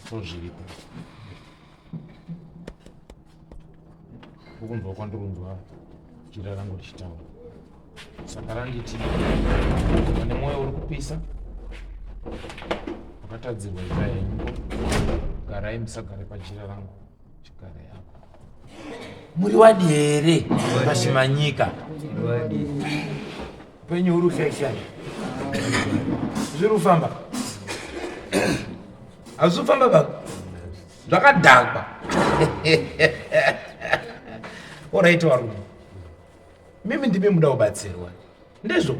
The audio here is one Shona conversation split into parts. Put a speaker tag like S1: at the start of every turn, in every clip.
S1: Ndozviripo. Ukunzwa kwandikunzwa jira rangu richitaura. Saka randiti vane mwoyo uri kupisa wakatadzirwa ita henyu garai musagare pajira rangu chigarai apo. Muri wadi here pashimanyika? Upenyu huri kushaishai zviri kufamba hazvisi kufamba baba zvakadhakwa oraiti varume mimi ndimi muda kubatsirwa ndizvo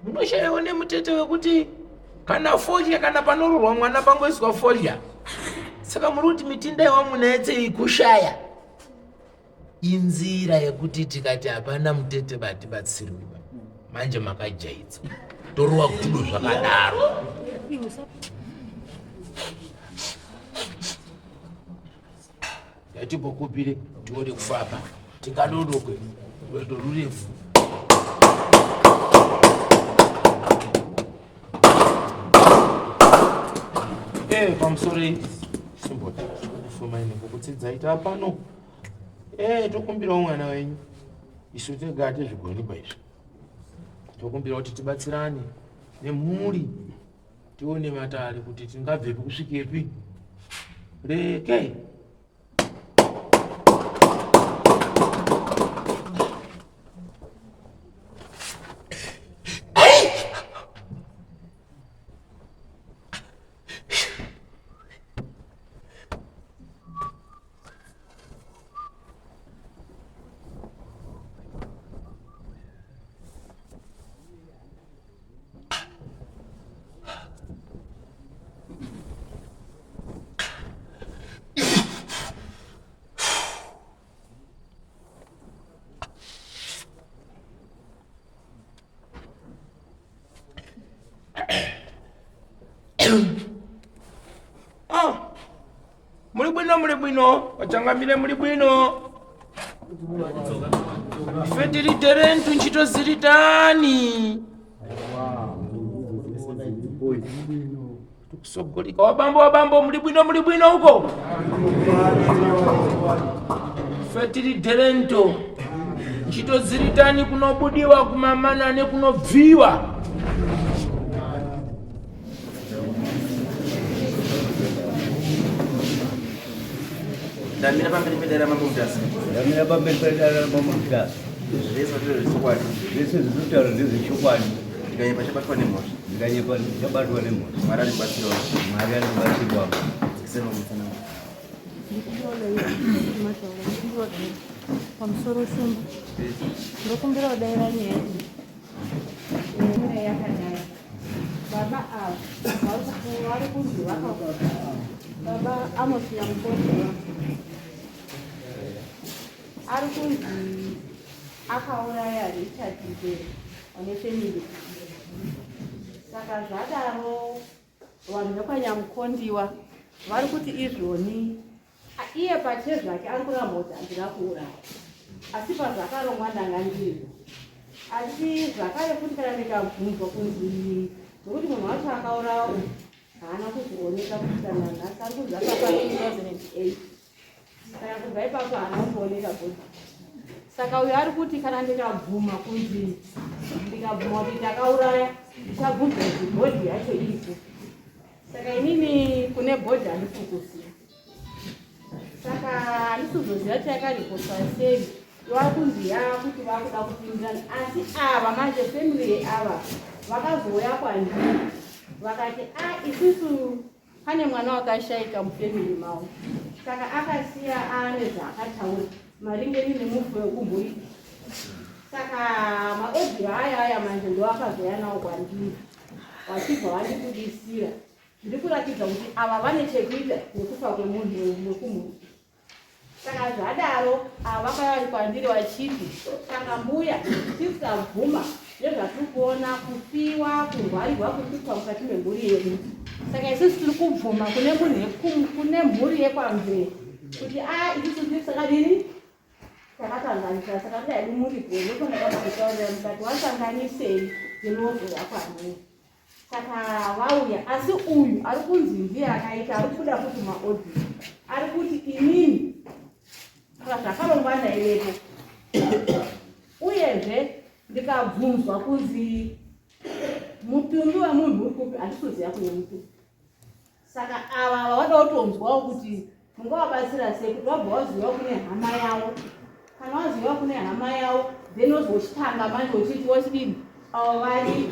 S1: munoshayawo nemutete wekuti kana fodya kana panororwa mwana pangoiswa fodya saka muri kuti mitinda iwamunetse ikushaya Inzira yekuti tikati hapana mutete batibatsirwi manje makajaidzwa torova gudo zvakadaro. Yatimbokupire tione kufamba tingadodokwe rwendo rurefu. Eh, pamusoro simboti fumai nekukutsidzai tapano. Eh, tokumbirawo mwana wenyu. Isu tega hatizvigoni pa izvi. Tokumbira kuti tibatsirane nemhuri tione matare kuti tingabvepi kusvikepi. Reke. Ah. Muli bwino muli bwino wachangamire muli bwino ife tili terentu ntchito zili tani tikusogolika wabambo wabambo muli bwino muli bwino uko ife tili terento ntchito zili tani kunobudiwa kumamana nekunobviwa
S2: Ndamira pamberi pedare ramambo Mutasa.
S3: Ndamira pamberi pedare ramambo Mutasa.
S2: Zvese zvinotaura zvechokwadi.
S3: Zvese zvinotaura ndezvechokwadi.
S2: Ndikanyepa chabatwa nemhosva.
S3: Ndikanyepa chabatwa nemhosva.
S2: Mwari andibatsirawo.
S3: Mwari andibatsirawo.
S2: Dzikisai mamutsananguro.
S4: Pamusoro Shumba. Ndokumbira kudaira nyaya iyi. Yakadai. Baba ava vari kunzi vaka baba Amos Nyamukondiwa ari kunzi akauraya Richard Mbere vane family. Saka zvadaro vanhu vekwaNyamukondiwa vari kuti izvoni Iye pachezvake ari kuramba kuti handina kuuraya asi pazvakarongwa ndanga ndiripo. Asi zvakare futi kana ndikabvunzwa kunzi nokuti munhu wacho akaurawa uyu haana kuzooneka kusvika nanhasi ari kunzi akafa 2008 saka kubva ipapo haana kumbooneka futi. Saka uyo ari kuti kana ndikabvuma kunzi ndikabvuma kuti ndakauraya ndichabvunzwa kuti bhodhi yacho iripo. Saka inini kune bhodhi handisi kukuziva. Saka handisi kuzoziva kuti yakaripotwa sei. Vakunzi yakuti vakuda kupindirana asi ava manje family yeava vakazouya kwandiri vakati a ah, isusu pane mwana wakashaika mufamily mavo saka akasiya ane zvaakataura maringeni nemufi wekumhuri saka maaudio aya aya manje ndoakazouya nawo kwandiri vachibva vandibudisira zviri kuratidza kuti ava vane chekuita nekufa kwemunhu wekumhuri saka zvadaro ava vakauya vari kwandiri vachiti saka mbuya tisabvuma nezvatiri kuona kufiwa kurwarirwa kuri kuitwa mukati memhuri yedu saka isusu tiri kubvuma kune munhu kune mhuri yekwamvee kuti a isusu tisakadini Takasanganisa saka kuda hedu muripo ndopandakada kutaurira mukati wasanganisei ndinozouya kwamuri. Saka vauya, asi uyu ari kunzi ndiye akaita, ari kubuda futi maaudio ari kuti inini saka zvakarongwa ndaivepo. Uyezve ndikabvunzwa kunzi mutumbi wemunhu uri kupi, handisi kuziva kune mutumbi. Saka ava vavada kutonzwawo kuti mungavabatsira sei kuti vabva vaziva kune hama yavo. Kana waziva kune hama yavo, then wozochitanga manje uchiti wochidini, avo vari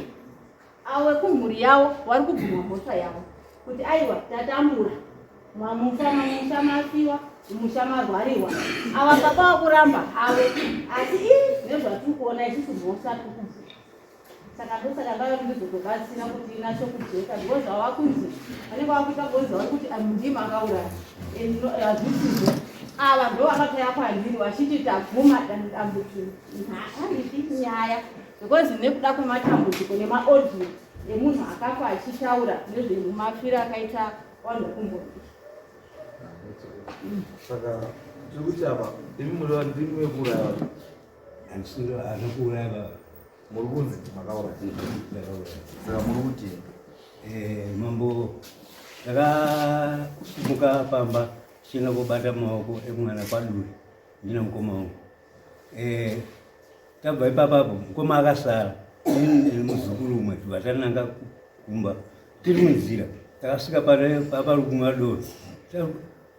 S4: avo vekumhuri yavo vari kubvuma mhosva yavo kuti aiwa tatambura, mamufa, mamusha mafiwa, musha marwariwa. Ava baba vakuramba havo, asi ii nezvatiri kuona isusu mhosva tiri kubvuma. Saka ndosaka ndauya kuti ndizotobatsira kuti inatso kujeka, because vava kunzi vanenge vakuita gonzi vari kuti ndii makauraya, and hazvisizvo. Ava ndo vakatouya kwandiri vachiti tabvuma dambudziko, handiti nyaya, because nekuda kwematambudziko nemaaudio emunhu akafa achitaura nezvemafiro akaita vanhu vekumboni.
S5: Saka tiri kuti apa imi muri ndimi vekuuraya vanhu?
S3: Handisina kuuraya baba.
S5: Muri kunzi makauraya?
S3: Ndakauraya.
S5: Saka muri kuti
S3: Mambo, ndakasimuka pamba tichienda kobata maoko emwana kwaduri ndina mukoma wangu. Tabva ipapapo mukoma akasara, ini nemuzukuru umwe tibva tananga kumba. Tiri munzira takasvika pari kumwa doro.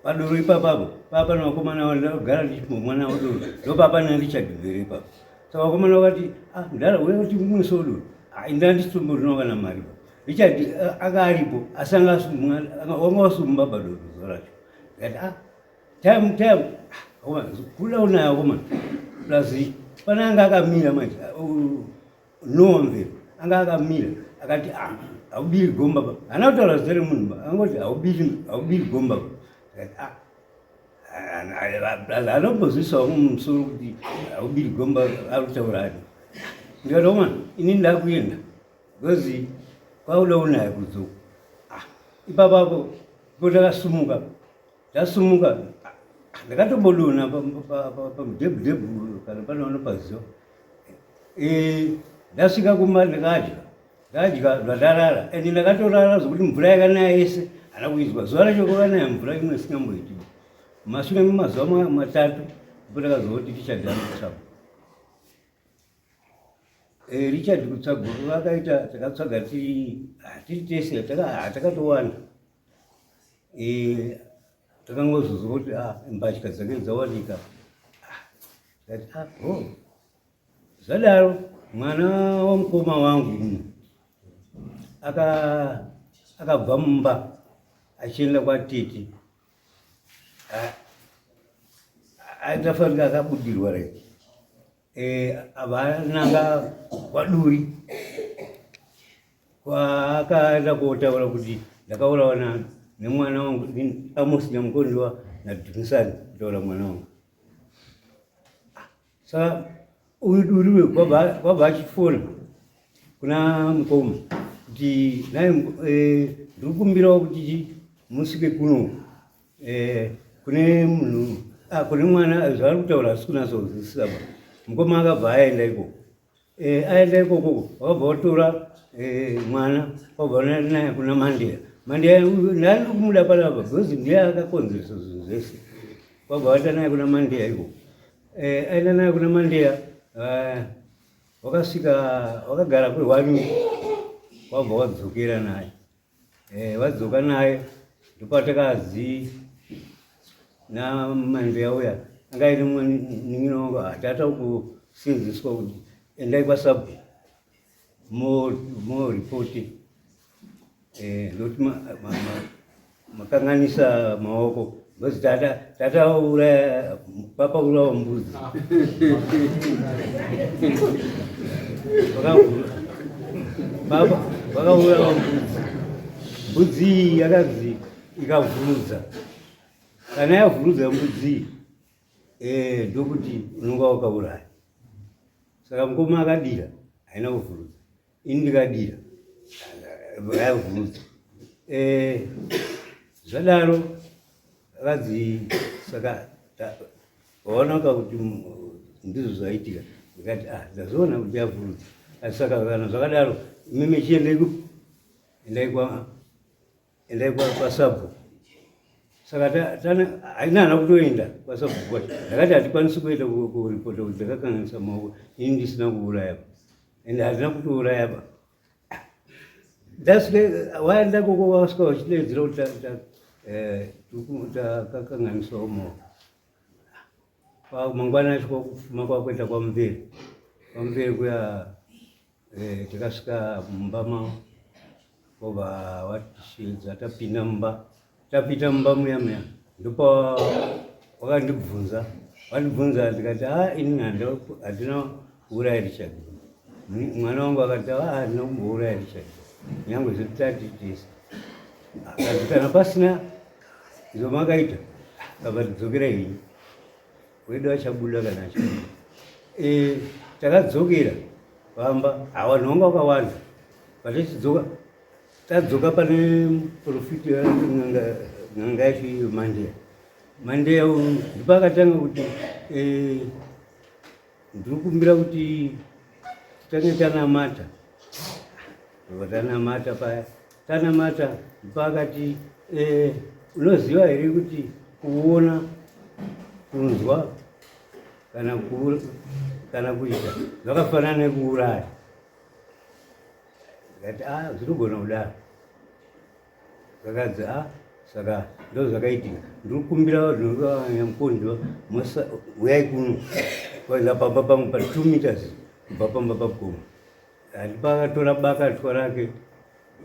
S3: Padoro ipapapo paa pane vakomana vandagara ndichimbomwa navo doro, ndopaa pane Richard Mhere ipapo. Saka vakomana vakati, ah, mudhara uya kuti mumwesewo doro. Ah, inda ndisitomborinawo kana mari pa. Richard anga aripo, asi anga wanga wasumba padoro zuva racho. Ndikati, ah, time time, ah, kuda unayo akomana. Plus pane anga akamira manje, Noah Mvere anga akamira, akati, ah, haubiri gomba ba. Haana kutaura zita remunhu ba, angoti haubiri gomba ba. Akati, ah, plus anombozvisawo mumusoro kuti haubiri gomba ari kutaura ani. Ndikati, omana, ini ndakuenda because kwakuda unaya kudzoka. Ah, ipapapo po ndakasumuka, ndasumuka ndakatombodonha pamudhebhudhebhu kana pane vanopaziva. Ndasvika kumba ndikadya, ndadya zvandarara, ende ndakatorara zvokuti mvura yakanaya yese hana kuizwa. Zuva racho kwakanaya mvura imwe isingamboiti. Mashure memazuva 3 ndipo ndakazoti Richard ari kutsvagwa. Richard kutsvagwa vakaita, takatsvaga tiri tese, takatowanda. Takangozozwa kuti mbatya dzake dzawanika. Ndati, ah, oh. Zvadaro mwana wamukoma wangu umwe akabva mumba achienda kwatete. Aitafanira akabudirwa right. Avananga kwaduri kwaakaenda kotaura kuti ndakaurawa nemwana wangu Amos Nyamukondiwa naDhumisani, kutaura mwana wangu. Saka uyu duriwe kwabva achifona kuna mukoma kuti naye ndiri kukumbirawo kuti musvike kuno, kune munhu, kune mwana zvaari kutaura asi kunatsozwisisa ba. Mukoma akabva aenda ikoko. Aenda ikoko wakabva watora mwana, wabva naye kuna Mandeya. Mandeya ndari kumuda panapa because ndiye akakonzeresa zvinhu zvese. Wabva waenda naye kuna Mandeya ikoko. Aenda naye kuna Mandeya, wakasvika wakagara kwehwani, wabva wadzokera naye. Wadzoka naye ndopatakazi naMandeya uya anga aine munin'ina wangu, tata kusinziswa kuti endai kwasabhu moripoti, ndokuti makanganisa maoko because tata uraya papa urawa mbudzi. Papa vakaurawa mbudzi, mbudzi iyi yakanzi ikavhurudza, kana yavhurudza mbudzi iyi, ndokuti unonga wakauraya. Saka mukoma akadira haina kuvhurudza, ini ndikadira yavhurudza. Zvadaro akadzi saka waonaka kuti ndizvo zvaitika. Ndikati, ah, ndazoona kuti yavhurudza, asi saka kana zvakadaro imimi chiendei. Endai kwa endai kwa kwasabhuku. Saka haina hana kutoenda kwasabhuku kwacho. Ndakati hatikwanisi kuenda kuripota kuti ndakakanganisa maoko ini ndisina kuuraya ba. Ende handina kutouraya ba. Ndasvika waenda koko wasvika vachidaidzira kuti takakanganisawo maoko. Mangwana acho kwakufuma kwakuenda kwaMuveri. KwaMuveri kuya takasvika mumba mavo vobva vatisheedza tapinda mumba. Tapinda mumba muya muya ndopa wakandibvunza vandibvunza ndikati a ini handina kuuraya Richard. Mwana wangu akati a handina kumbouraya Richard nyangwe zvedu tati tese. Akati kana pasina izvo makaita kabva tidzokera henyu wedu achabuda kana achabuda. Takadzokera pamba hawa vanhu vanga vakawanda vatichidzoka tadzoka pane profiti n'anga yacho iyo Mandeya. Mandeya uyu ndipo akatanga kuti ndiri kukumbira kuti titange tanamata. Ndobva tanamata paya tanamata ndipo akati unoziva here kuti kuona kunzwa kana kuita zvakafanana nekuuraya. Ndikati a zvinogona kudaro. Zvakanzi a saka ndo zvakaitika. Ndiri kukumbira vanhu vanyamukondiwa uyai kuno kuenda pamba pangu pa 2 meters kubva pamba pagomo. Ndipakatora bakatwa rake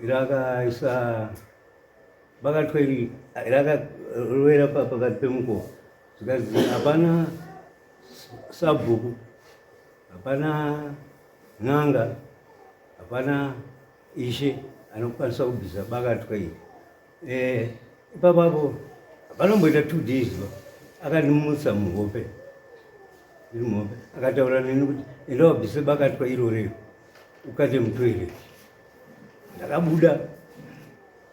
S3: rakaisa bakatwa iri rakarovera pakati pemukova. Zvikanzi hapana sabhuku, hapana n'anga, hapana ishe anokwanisa kubvisa bakatwa iri. Ipapapo vanomboita 2 days ba akandimutsa muhope, ndiri muhope akataura neni kuti enda wabvise bakatwa irorero ukate mutoilet. Ndakabuda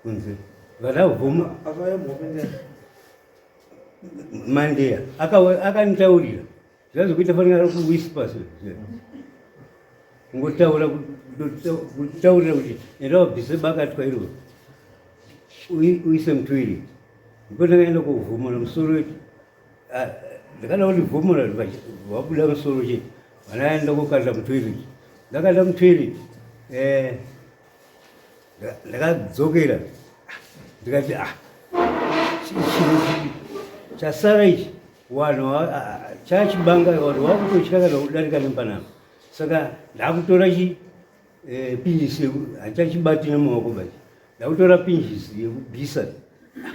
S3: kunze vandabvuma
S5: Akauya muhope ndiani?
S3: Mandeya akanditaurira zvazokuita fanira kuwhisper kungotaura kutaurira kuti enda wabvise bakatwa iroro uise mutoilet. Ndipo ndakaenda kovhomora musoro wetu. Ndakada kundivhomora wabuda musoro chete. Vanaenda kokanda mutoilet. Ndakanda mutoilet. Ndakadzokera ndikati chasara ichi vanhu chachibanga vanhu vakutotya kana kudarika nempanapa. Saka ndakutora chi pinjisi handichachibati nemaoko bachi. Ndakutora pinjisi yekubvisa.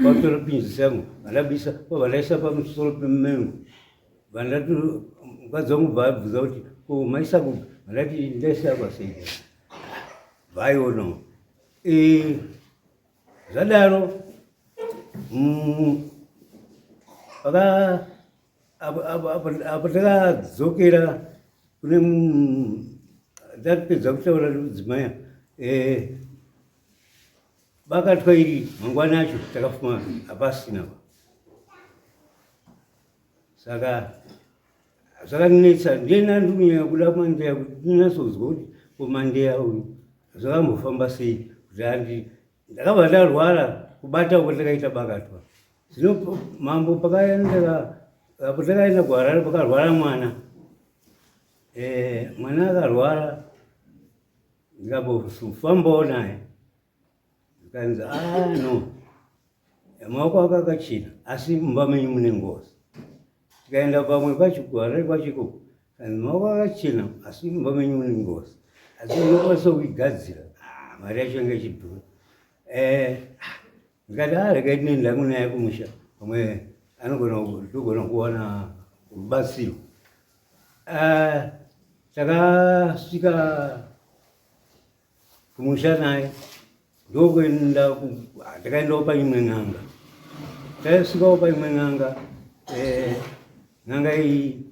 S3: Kwakutora pinjisi yangu vandabisa vandaisa pamusoro pemengo. Vandati mukadzi wangu bva abvunza kuti ko maisa kupi? Vandati ndaisa kwasei. Vaiono. Zvadaro apo takadzokera kune ndapedza kutaura nemudzimai bakatwa iri mangwana acho takafuma hapasina. Saka zvakanetsa ndiyena ndikunyanya kuda Mandeya kuti ndinyatsonzwa kuti ko Mandeya uyu zvakambofamba sei kuti andi ndakabva ndarwara kubata uko ndakaita bakatwa. Zvino mambo pakaenda apo takaenda kuHarare pakarwara mwana. Mwana akarwara ndikambofambawo naye. Zvikanzi no maoko ako akachena asi mumba menyu mune ngozi. Tikaenda pamwe pacho kuHarare kwacho ikoko kanzi maoko akachena asi mumba menyu mune ngozi asi unokwanisa kuigadzira. Mari yacho yanga ichidhura. Ndikati regai ndinoenda hangu naye kumusha pamwe togona kuwana rubatsiro. Takasvika kumusha naye ndokuenda takaendawo paimwe n'anga. Tasvikawo paimwe n'anga, n'anga iyi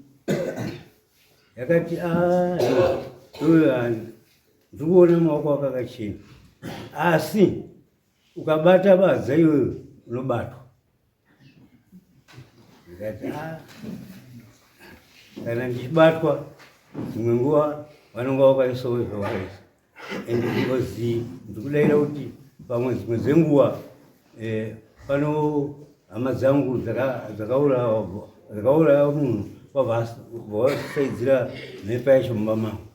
S3: yakati ndikuona maoko ako akachena asi ukabata badza iwewe unobatwa. Ndikati kana ndichibatwa dzimwe nguva vanonga vakaisawo zvavakaisa ende ngozi ndikudaira kuti Pamwe dzimwe dzenguva eh, pano hama dzangu dzakauraya munhu vabva vasaidzira mhepo yacho mumba mangu.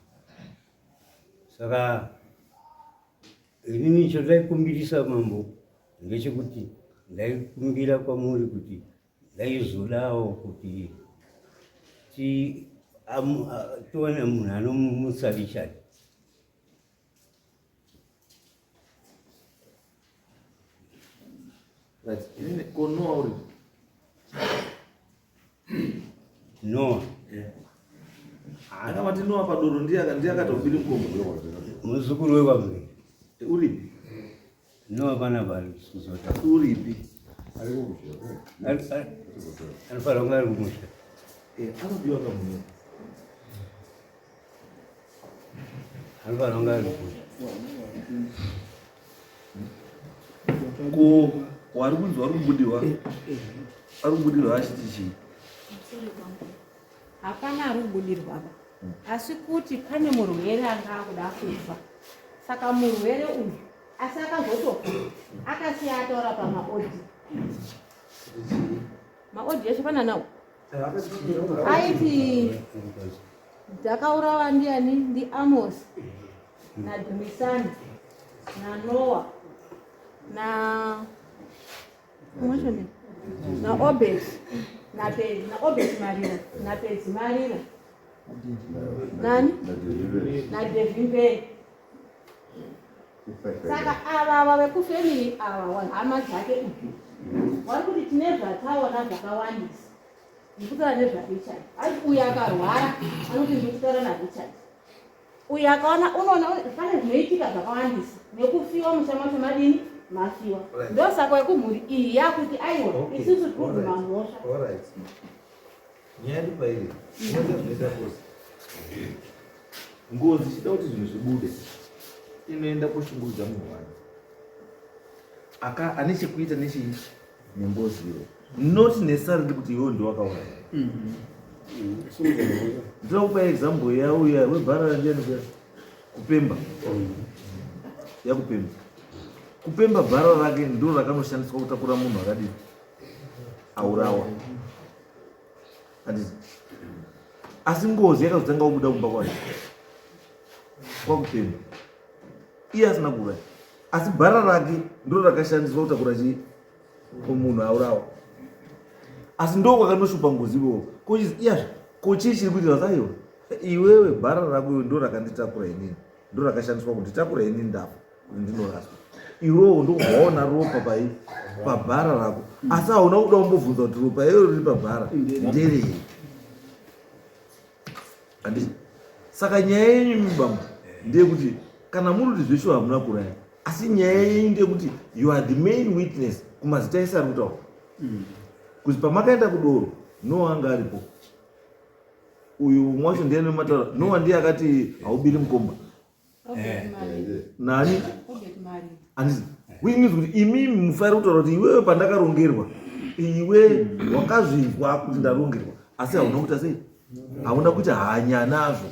S3: Saka inini chandaikumbirisa mambo ndechekuti ndaikumbira kwamuri kuti ndaizodawo kuti tiwane munhu anomutsa Richard.
S5: Right. Inini ko Noah uri?
S3: Noah.
S5: Yeah. Aka mati Noah padoro ndiye ndiye akatobiri mukombo.
S3: Muzukuru wekwamuri.
S5: Eh, uripi?
S3: Noah pana pari kuzota.
S5: Asi uripi?
S3: Anofanira kunge ari kumusha.
S5: Eh, anodiwa kamunhu.
S3: Anofanira kunge ari kumusha.
S5: Ko wari kunzi wari kubudirwa ari kubudirwa achiti chii?
S4: Hapana ari kubudirwa ba. Asi kuti pane murwere anga akuda kufa. Saka murwere uyu asi akazotofa akasiya ataura pamaodhi. Maodhi yacho pana nawo. Aiti ndakaurawa ndiani ndiAmos naDumisani naNoah na naObert naObert Marira naPedzi Marira nani naDevimbei. Saka ava ava vekufemili ava hama dzake uyu vari kuti tine zvataona zvakawandisa ndikutaura nezvaRichard. Asi uyu akarwara anoti ndikutaura naRichard. Uyu akaona unoona pane zvinoitika zvakawandisa nekufiwa musha macho madini mafiwa. Ndosaka wekumhuri iyi yakuti aiwa isusu tiri kubvuma mhosva.
S5: Nyaya iri pairi unoita zvinoita ngozi. Ngozi ichida kuti zvinhu zvibude inoenda koshungurudza munhu wayo aka ane chekuita nechii nengozi iyo not necessarily kuti iwewe ndiwe wakauraya. Ndinokupa example yauya webhara ndiyani kuya kupemba yakupemba kupemba bhara rake ndiro rakanoshandiswa kutakura munhu akadii aurawa handiti asi ngozi yakazotanga kubuda kumba kwayo kwakupemba iye asina kuuraya asi bhara rake ndiro rakashandiswa kutakura chii munhu aurawa asi ndo kwakanoshupa ngozi ivowo iyazve ko chii chiri kuitika saiwa iwewe bhara rako iwe ndo rakanditakura inini ndo rakashandiswa kunditakura inini ndafa kuti ndinoraswa iwewo ndokubva waona ropa pai pabhara rako asi hauna kuda kumbobvunza kuti ropa iro riri pabhara nderei handiti saka nyaya yenyu mibambo ndeyekuti kana muri kuti zveshuwa hamuna kuraya asi nyaya yenyu ndeyekuti you are the main witness kumazita ese ari kutaura kuti pamakaenda kudoro noa anga aripo uyu umwe wacho ndiye nemataura noa ndiye akati haubiri mukomba nani handiti which means kuti imimi mufanira kutaura kuti iwewe pandakarongerwa iwe wakazvinzwa kuti ndarongerwa asi hauna kuita sei hauna kuita hanya nazvo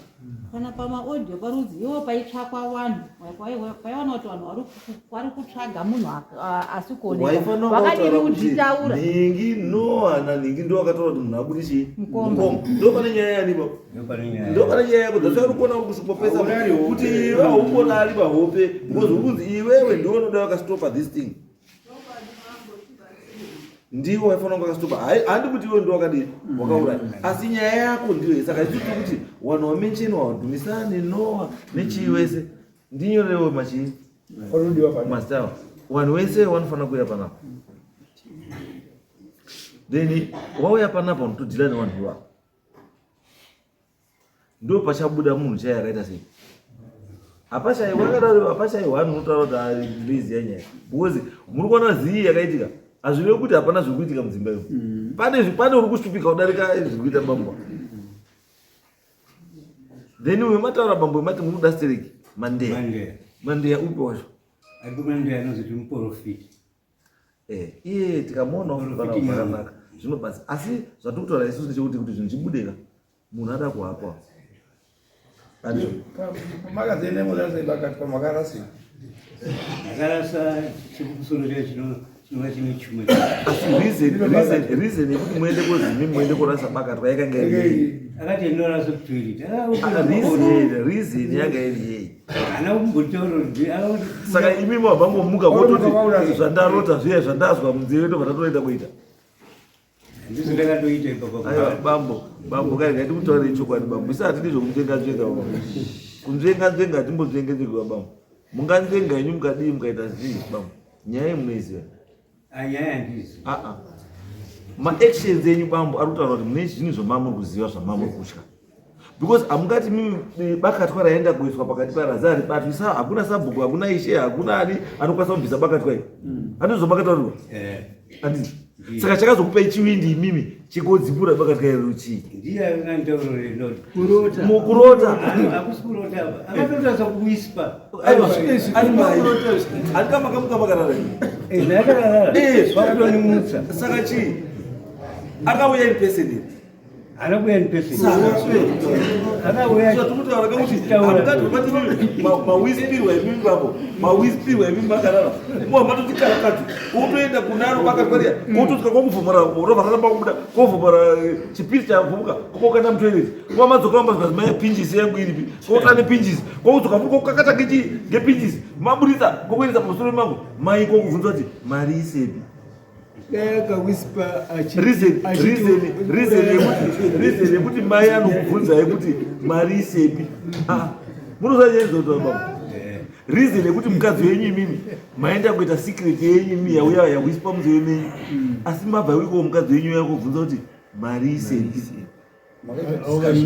S4: kana pamaaudio parudzi iwo paitsvakwa vanhu paiona kuti vanhu vari kutsvaga munhu asi kuoneka vakadini kuzvitaura
S5: nhingi noa nanhingi ndo vakataura kuti munhu abudi chii mukomba ndo pane nyaya yanipo ndo pane nyaya yako that's why uri kuona uri kusukwa pesa kuti iwe haumbonari pahope because uri kunzi iwewe ndiwe unoda vakastopa this thing ndiwo waifanira kunge wakastopa handi kuti iwe ndiwo wakadii wakauraya asi nyaya yako ndiyo saka isu tiri kuti vanhu wamenchenwa wadumisani noa nechii wese ndinyorewo machii mazita awa vanhu wese wanofanira kuuya panapa then wauya panapa unotodhila nevanhu ivavo ndo pachabuda munhu chaiye akaita sei hapashaiwa akadaro hapashaiwa anhu unotaura kuti ndinoiziva nyaya because muri kuona zii yakaitika hazvirevi kuti hapana zviri kuitika mudzimba imo pane pane uri kushupika kudarika zviri kuita bambo then uyo mataura bambo mati muri kuda stereki mandeya mandeya upi wacho
S3: ariko mandeya anozoti muprofiti
S5: Eh, iye tikamuona zvakanaka zvinobatsira asi zvatiri kutaura isusu ndechekuti kuti zvinhu zvibudeka munhu ada kuhapwa
S6: makazoenda murasei pakati pamakarasika.
S3: Ndakarasa chekumusoro chacho chinova chine chuma.
S5: Asi reason reason reason yekuti muende kozimi muende korasa bakatwa yakanga iri yei?
S3: Akati ndinorasa kutoilet.
S5: Ah, reason reason yanga iri yei?
S3: Haana kumbotaura kuti
S5: Saka imi mabva kototi zvandarota zviya zvandazwa munzeve ndobva tatoenda kuita.
S3: Ndizvo ndakatoita ipapo.
S5: Aiwa bambo, bambo kai ngati mutaure chokwadi bambo. Isa hatidi zvokunzvenga nzvenga bambo. Kunzvenga nzvenga hatimbonzvengedzerwa bambo. Munganzvenga henyu mukadii mukaita zvii bambo. Nyaya iyi munoiziva.
S3: Ah, nyaya handiizivi.
S5: Ah ah. Ma actions enyu bambo ari kutaura kuti mune zvinhu zvamamuri kuziva zvamamuri kutya. Because hamungati mimi eh, bakatwa raenda kuiswa pakati parazi haribatwi sa hakuna sabhuku hakuna ishe hakuna ani anokwanisa kubvisa bakatwa iri. Handizvo makataurirwa?
S3: Eh.
S5: Handizvo. Saka chakazokupai chiwindi imimi chikodzipura bakatwa iri chii?
S3: Ndiye akanditaurira ndoti.
S5: Kurota. Mukurota.
S3: Hakusi kurota apa. Akatotarisa kuwhisper.
S5: Aiwa. Andika makamuka makarara.
S3: Eh, ndakarara.
S5: Eh,
S3: Kwakutonimutsa.
S5: Saka chii? Akauya in person here.
S3: Haana kuuya in person. Akauya.
S5: Zvatikutaura kakuti hamukati mati mawispirwa imimi babo mawispirwa imimi makarara mwa matoti karakati wotoenda kunaro makakwaria wotosvika kwakuvhomora rovha raramba kubuda kwovhomora eh, chipisi chavhumuka kokokanda mutoilet mwa madzoka mamba zvikanzi maya pinjisi yangu iripi kokota nepinjisi kwakudzoka futi kokakata ngepinjisi maburitsa kokuendesa pamusoro mangu mai kokubvunza kuti mari isepi reason yekuti mai anokubvunzai kuti mari isepi ah, munozaenzotaa baba reason yekuti mukadzi wenyu imimi maenda kuita secret yenyu imi yauya yakuispa munzeve menyu asi mabva iko mukadzi wenyu yakubvunza kuti mari isepi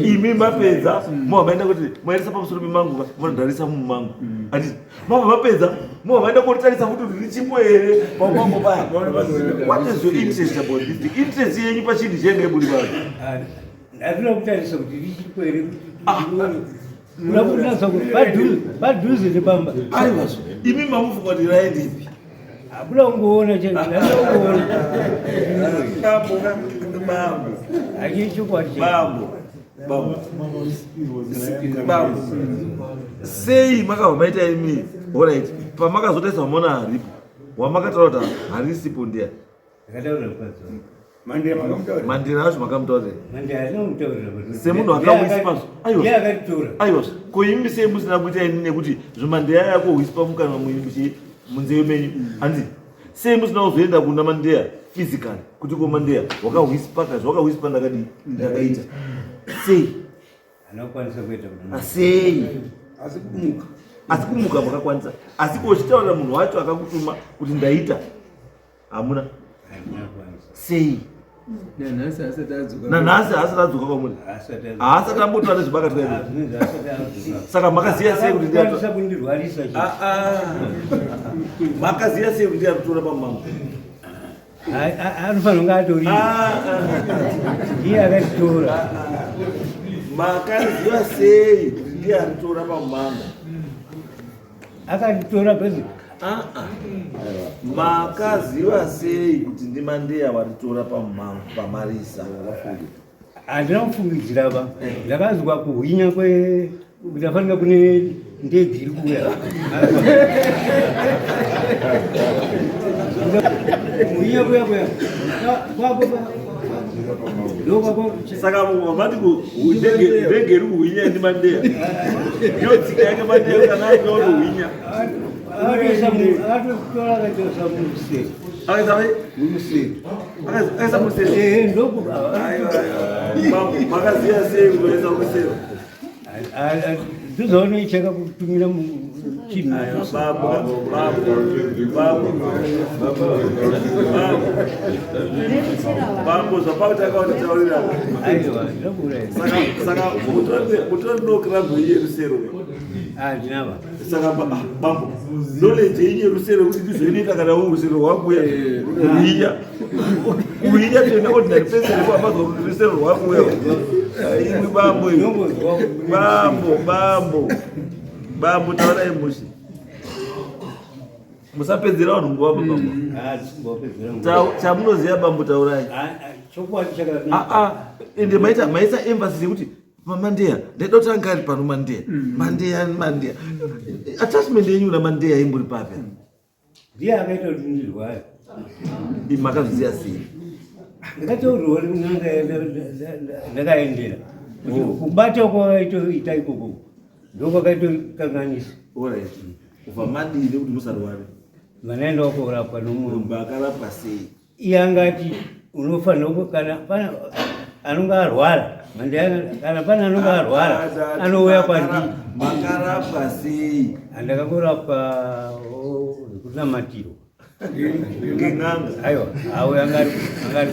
S5: imi mapedza mobva maenda kuti maendesa pamusoro pemangu mondarisa mumangu mm. ati mobva mapedza mobva maenda kotarisa kuti ririchipo here pamangu paya what is your interest about this the interest yenyu pachinhu chenge iburi pano
S3: ndatoda kutarisa kuti richipo here ah. unakunatsa kuti padhuze nepamba
S5: aiwa imi mamufunga kuti raendepi
S3: Hakuna kungoona chete, ndinoda kungoona.
S5: Bambo, bambo.
S3: Hachi chokwadi.
S5: Bambo. Bambo. Bambo. Sei makabva maita imi? Alright. Pamakazotaisa mamona haripo. Wamakataura kuti harisipo ndiya.
S3: Ndakataura mukadzi wangu.
S5: Mandira makamutaurira. Mandira acho makamutaurira.
S3: Mandira anomutaurira.
S5: Semunhu akawispa.
S3: Aiwa. Ndiye akatitora.
S5: Aiwa. Ko imi sei musina kuita ini nekuti zvimandira yako wispa mukanwa muchi munzeve menyu. Hanzi sei musina kuzoenda kuna Mandira physically kuti ko Mandira wakawispa kazi wakawispa ndakadii ndakaita. Sei?
S3: Anokwanisa kuita
S5: kuti. Sei?
S6: Asi kumuka.
S5: Asi kumuka makakwanisa. Asi ko uchitaurira munhu wacho akakutuma kuti ndaita. Hamuna. Sei?
S6: Nanhasi haasati adzoka.
S5: Nanhasi haasati adzoka kwamuri. Haasati ambotora nezvibakatwa izvi. Saka makaziya sei kuti ndiye
S3: kundirwarisa.
S5: Ah ah. Makaziya sei kuti ndiye akutora pamumango?
S3: Anofanira kunge atori.
S5: Ah, ah.
S3: Ndiye akatitora.
S5: Makaziva sei kuti ndiye aritora pamumango?
S3: Akatitora basi.
S5: Ah, ah. Makaziva sei kuti ndimandeya waritora pamarisa?
S3: Handina kufungidzira ba. Ndakanzwa kuhwinya kwe ndafanira kune ndege iri kuuya. Kuhwinya kuya kuya. Kwako
S5: Saka mati ndege iri kuhwinya ndimandeya. Ndiyo tsika yake mandeya kana akuona
S3: Akatotora akatoisa mumuseri.
S5: Akaisa vai?
S3: Mumuseri.
S5: Akaisa mumuseri.
S3: Eh, ndoku.
S5: Makaziya sei kuisa mumuseri?
S3: Ndozvaunoicheka kutumira chinhu.
S5: Babo, babo, babo, babo. Babo zvapakutanga kutitaurira.
S3: Aiwa, ndinokuuraya.
S5: Saka saka mutori no club yerusero.
S3: Ah, ndinava.
S5: Saka bambo knowledge yenyu yerusero kuti ndizoinoita kana urusero rwakuya kuhinya kuhinya tene ordinary person kwamazwa kuti rusero rwakuya imwi bambo bambo bambo bambo taurai mushe musapedzera vanhu nguva bambo
S3: ah,
S5: chamunoziva bambo taurai
S3: ah,
S5: ah, ende maita maisa emphasis yekuti Mandeya ndaida kuti anga ari pano mandeya mm. mandeya mandeya attachment yenyu na mandeya imbori papi
S3: ndiye akaita kuti ndirware
S5: makazviziva sei
S3: ndakataurwa n'anga ndakaendera oh. kubata kwakaitoita ikoko ndokwakaitokanganisa
S5: kubva madii nekuti musarware
S3: vanaenda korapwa
S5: nomunhu akarapwa sei
S3: iye angati unofanira kana pana anonga arwara kana pane anonga arwara anouya kwandiri
S5: makarapwa sei
S3: andakangorapwa oh, kunamatirwa
S5: ngen'anga
S3: aiwa awe angari angari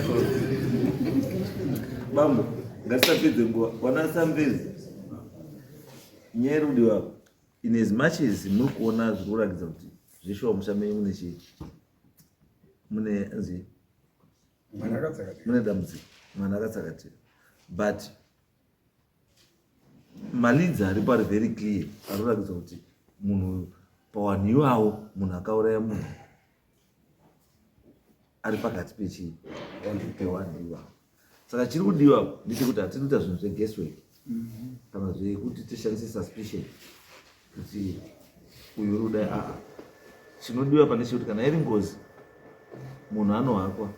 S5: bambo ngatisapedze nguva wanasambezi nyaya iri kudiwa in as much as muri kuona zviri kurakidza kuti zveshuwa musha menyu mune chii mune nzi mune dambudziko mwana akatsakatika but maleads aripo ari very clear anoratidza kuti munhu uyu pawanhu iwawo munhu akauraya munhu ari pakati pechii pewanhu iwawo saka chiri kudiwa ndechekuti hatiri kuita zvinhu zveguesswork mhm. kana zvekuti tishandise suspicion kuti uyu uri kudai aa chinodiwa pane chekuti kana iri ngozi munhu anohakwa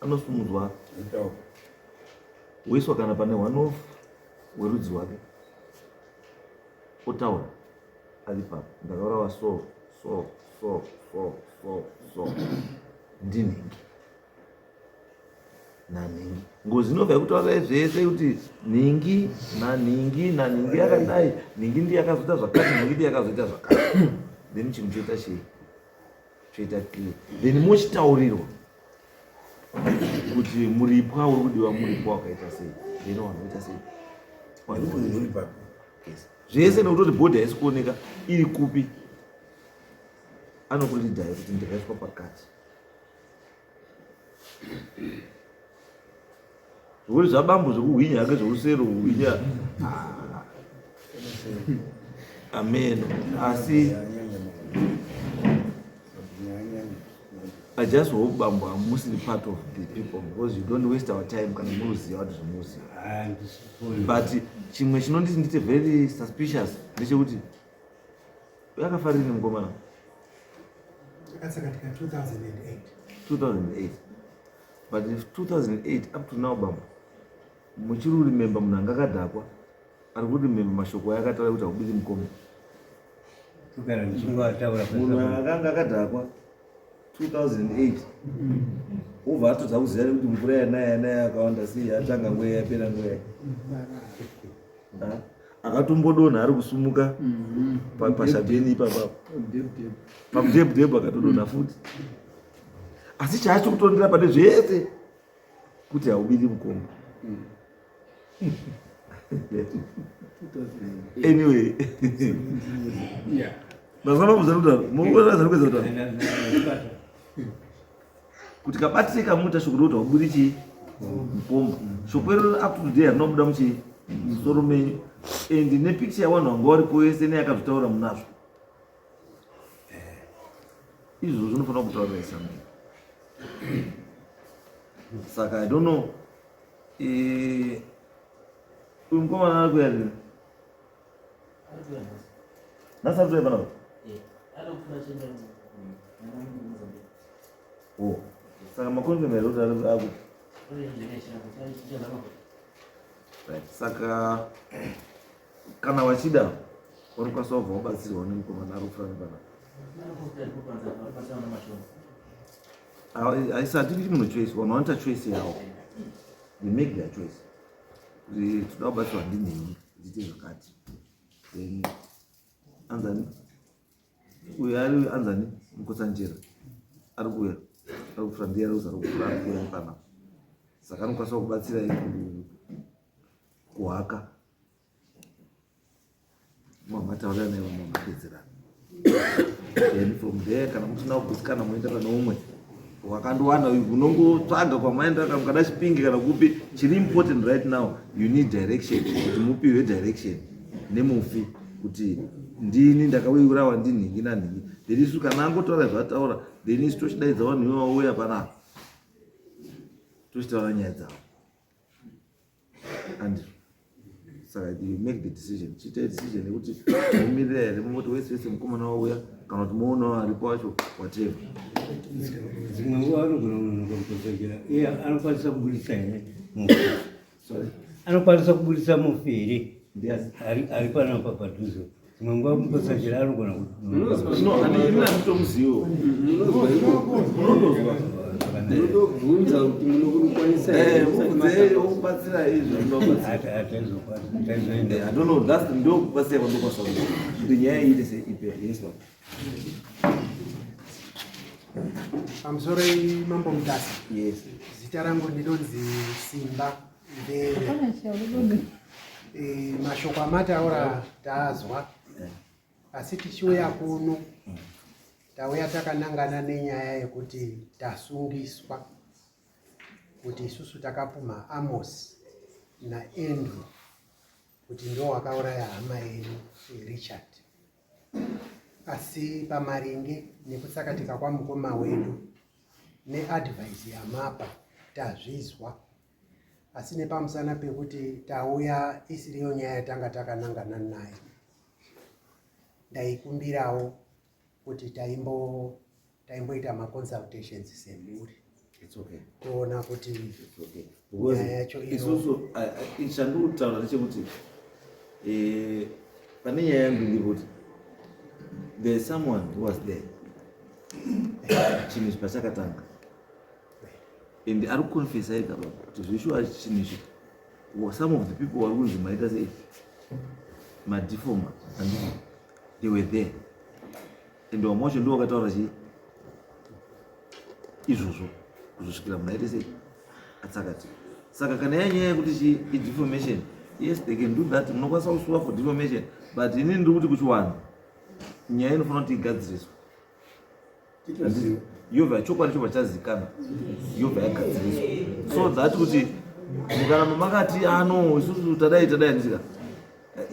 S5: anosumudzwa woiswa kana pane one of werudzi wake otaura ari papo ndakaurawa so so so so so so ndinhingi nanhingi ngozi inobva yakutaurirai zvese kuti nhingi nanhingi nanhingi yakadai nhingi ndiye yakazoita zvakati nhingi ndiye yakazoita zvakati then chinhu choita chii choita clear then mochitaurirwa kuti muripwa uri kudiwa muripwa wakaita sei then vanhu voita sei zvese nekutoti bhodhi haisi kuoneka iri kupi anokuridhai kuti ndakaiswa pakati zvekuti zvabambo zvekuhwinya hake zvekusero kuhwinya ah. ameno asi I just hope bambo hamusiri part of the people because you don't waste our time kana muruziva kuti zvimuziva but chimwe chinonditi ndite very suspicious ndechekuti yakafarini mukomana
S7: Akatsakatika 2008.
S5: 2008 but if 2008 up to now bambo muchiri kuremember munhu anga akadhakwa ari kuremember mashoko ayakataura kuti haubiri mukombe munhu akanga akadhakwa 2008 obva atodza kuziva nekuti mvura yanaya yanaya yakawanda sei yatanga nguva yapera nguva akatombodonha ari kusumuka mhm. pashabheni ipapa pamudhebhudhebhu akatodonha futi asi chaacho kutondera pane zvese kuti haubiri mukomba mm. anyway mazuva mabvunza kutaura kutaura kuti kabatire kamuita shoko rokuti haubudi chii mukomba shoko iroro up to today harina kubuda muchii musoro menyu and nepicture yavanhu vanga varipo yese neyakazvitaura munazvo izvozvo zvinofanira kutaurira isambi saka i don't know eh, uyu mukomana ari kuya rini nhasi ari kuya panapa Oh, saka makonfirm here kuti ari aku right saka kana vachida vanokwanisa kubva vabatsirwa nemukomana ari kufura nepana haisi hatidi munhu choice vanhu vanoita choice yavo they make their choice kuti toda kubatsirwa ndinhingi ndiite zvakati then anzani uyo ari anzani mukotsanjera ari kuuya ari kufura ndiye ari kuzara kufura ari kuuya panapa saka anokwanisa kubatsirai kuhaka mamataurira naye vamwe mapedzerana then from there kana musina kugutsikana moenda pane umwe wakandowana unongotsvaga kwamaenda kana mukada chipingi kana kupi chiri important right now you need direction kuti mupiwe direction nemufi kuti ndini ndakaurawa ndinhingi nanhingi then isu kana angotaura zvataura then isu tochidaidza vanhu ivavauya panapa tochitaura nyaya dzavo andrew Saka you make the decision. Chiita decision yekuti momirira here mongoti wese wese mukomana wauya kana kuti moonawo aripo wacho whatever.
S3: Dzimwe nguva anogona kunonoka kutodzokera. Iye anokwanisa kuburitsa here mufi?
S5: Sorry.
S3: Anokwanisa kuburitsa mufi here?
S5: Ndiani?
S3: Ari panapa padhuze. Dzimwe nguva mukosajera anogona
S5: No, ini handitomuzivo. Unondozwa.
S6: Munotobvunza kuti munokwanisa
S5: Eh, mubvunzei okubatsira izvo zvinobatsira.
S3: Taizoenda.
S5: I don't know, that's ndokubatsira kwandokwanisa kuita. Kuti nyaya iyi ite seipere. Yes, baba.
S7: Pamusoro Mambo Mutasa.
S5: Yes.
S7: Zita rangu ndinonzi Simba Mvere. E, mashoko amataura taazwa, asi tichiuya kuno tauya takanangana nenyaya yekuti tasungiswa kuti isusu takapumha Amos naAndrew kuti ndo wakauraya hama yedu Richard. Asi pamaringe nekutsakatika kwamukoma wedu neadvice yamapa tazvizwa, asi nepamusana pekuti tauya isiriyo nyaya yatanga takanangana nayo, ndaikumbirawo kuti taimboita maconsultations semhuri.
S5: It's okay.
S7: Toona kuti
S5: It's okay. Because
S7: nyaya yacho
S5: isusu chandiri kutaura ndechekuti pane nyaya yangu iri kuti there is someone who was there chinhu ichi pachakatanga and ari kuconfessa ega baba kuti zveshuwa chinhu ichi some of the people vari kunzi maita sei madefoma and they were there and vamwe wacho ndiwo vakataura chii izvozvo kuzosvikira munhu aite sei atsakati. Saka kana yanyaya yekuti chi idefamation, yes, they can do that, munokwanisa kusuwa for defamation, but inini ndiri kuti kuchiwanhu nyaya inofanira kuti igadziriswe, yobva chokwadi chobva chazikana, yobva yagadziriswa, so that kuti mukaramba makati ano ah, isusu tadai tadai ndisika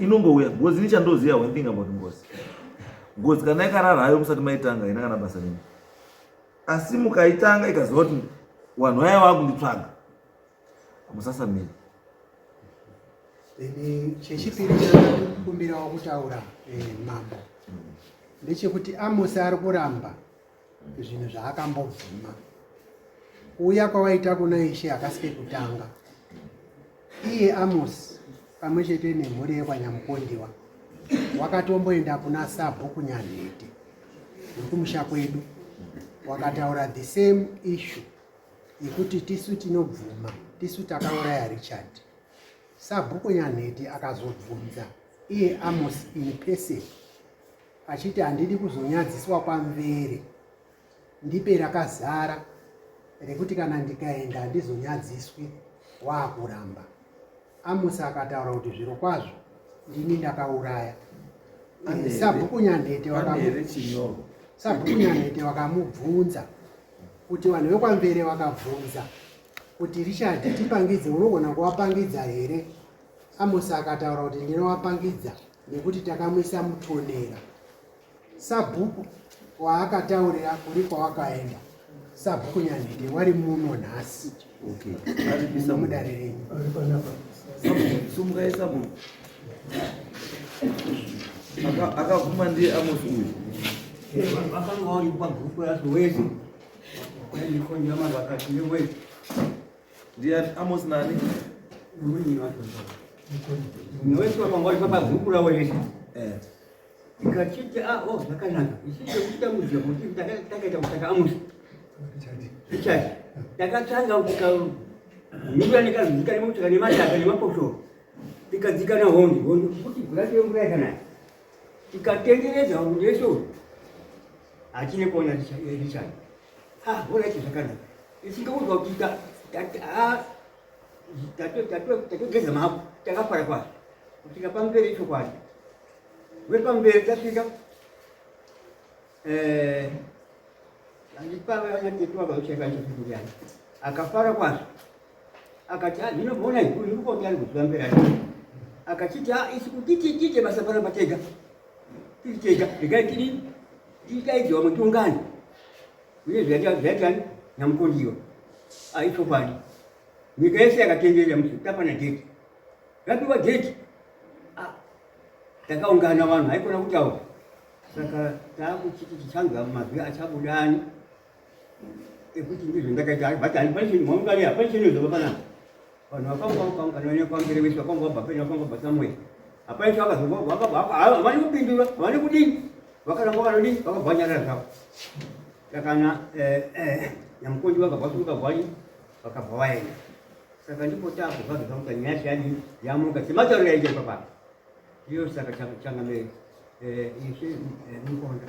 S5: inongouya ngozi. Ini chandoziva, one thing about ngozi, ngozi kana yakarara hayo musati maitanga ina kana basa nini, asi mukaitanga ikaziva kuti vanhu vaya vakunditsvaga, musasamira.
S7: Then chechipiri chandikumbirawo kutaura, mambo, ndechekuti Amosi ari kuramba zvinhu zvaakambobvuma. Kuuya kwawaita kuna ishe hakasi kekutanga. Iye Amosi pamwe chete nemhuri yekwaNyamukondiwa wakatomboenda kuna sabhuku Nyanhete wekumusha kwedu, wakataura the same issue yekuti tisu tinobvuma, tisu takauraya Richard. Sabhuku Nyanhete akazobvunza iye Amos in person achiti, handidi kuzonyadziswa kwaMvere, ndipe rakazara rekuti kana ndikaenda handizonyadziswi waakuramba. Amos akataura kuti zviro kwazvo ndini ndakauraya. Sabhuku Nyanhete sabhuku Nyanhete wakamubvunza kuti vanhu vekwaMvere vakabvunza kuti Richard tipangidze, unogona kuvapangidza here? Amos akataura kuti ndinovapangidza nekuti takamuisa mutonera. Sabhuku waakataurira kuri kwawakaenda, sabhuku Nyanhete wari muno nhasi.
S5: Okay.
S7: Muno mudare renyu.
S5: Sumukai sabhuku. Akabvuma ndiye Amos uyu.
S3: Vakanga vari pagurupu racho wese wainikonjama vakati newese.
S5: Ndiye Amos nani?
S3: Newese vakanga vari pagurupu ravo rese.
S5: Eh.
S3: Ikachiti ah, oh, zvakanaka ichite kutambudzika kuti takaita kutaka Amusi Richard, takatanga kunyura nekazvika nemutaka nemataka nemaposhoro, tikadzika nahondo hondo kuti gurati yemvura yakanaka, tikatenderedza hondo yese uyu hachine kuona Richard. Ah, horaiti zvakanaka, isingaudzwa kuti tatogeza mapo, takafara kwazvo kusvika pamberi ichokwadi wepamberi tasvika andipavanyatetiwakauchekaichakuyani akafara kwazvo akati, ah, zvinoona uyu ari kuziva mberi acho. Akachiti, ah, isi kuti tiite basa panapa tega, tiri tega, regai tiri tidaidziwa mutiungane uye zvaitani nyamukondiwa aichokwadi nyika yese yakatenderera musi tapana dheti rapiwa dheti. Takaungana vanhu haikona kutaura. Saka taakuchiti tichanzwa mazwi achabudani ekuti ndizvo ndakaita but handipane chinhu maungani hapane chinhu panapa. Vanhu vakanga vakaungana nekwambere wese vakanga vabva pene vakanga vabva somewhere. Hapana chavakazobva havani kupindura havani kudini vakaramba vakanodini vakabva vanyarara zvavo. Saka na eh, eh, nyamukondi vakabva vasimuka bvani vakabva vaenda. Saka ndipo takubva zvakuta nyaya yadi yamuka sematauriro aita ipapa. Iyo saka changamire eh, ishe Mukonda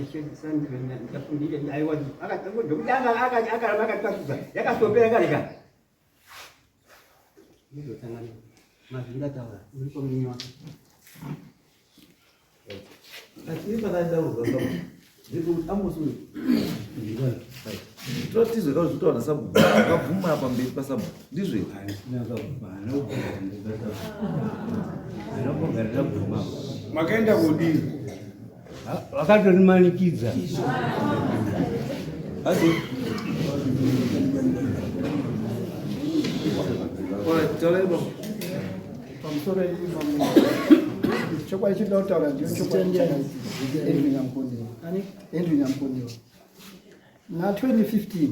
S3: ishe Sandra ndafundile aiwa akati akaramba akatwasuza yakasopera kare kare. Ndizvo changamire mazwi ndataura uri pamunini wake.
S5: Asi pakaenda kuzwa ndekuti Amos uyu totizwe ka zvitaura nasabhuku akabvuma pamberi pasabhuku ndizvo here?
S6: Makaenda kudii?
S3: Vakatonimanikidza.
S5: Asi Alright, taurai baba.
S8: Pamusoro imamo chokwadi chinoda kutaura ndiyo chokwadi chakaitika. Andrew Nyamukondiwa. Andrew Nyamukondiwa. Na 2015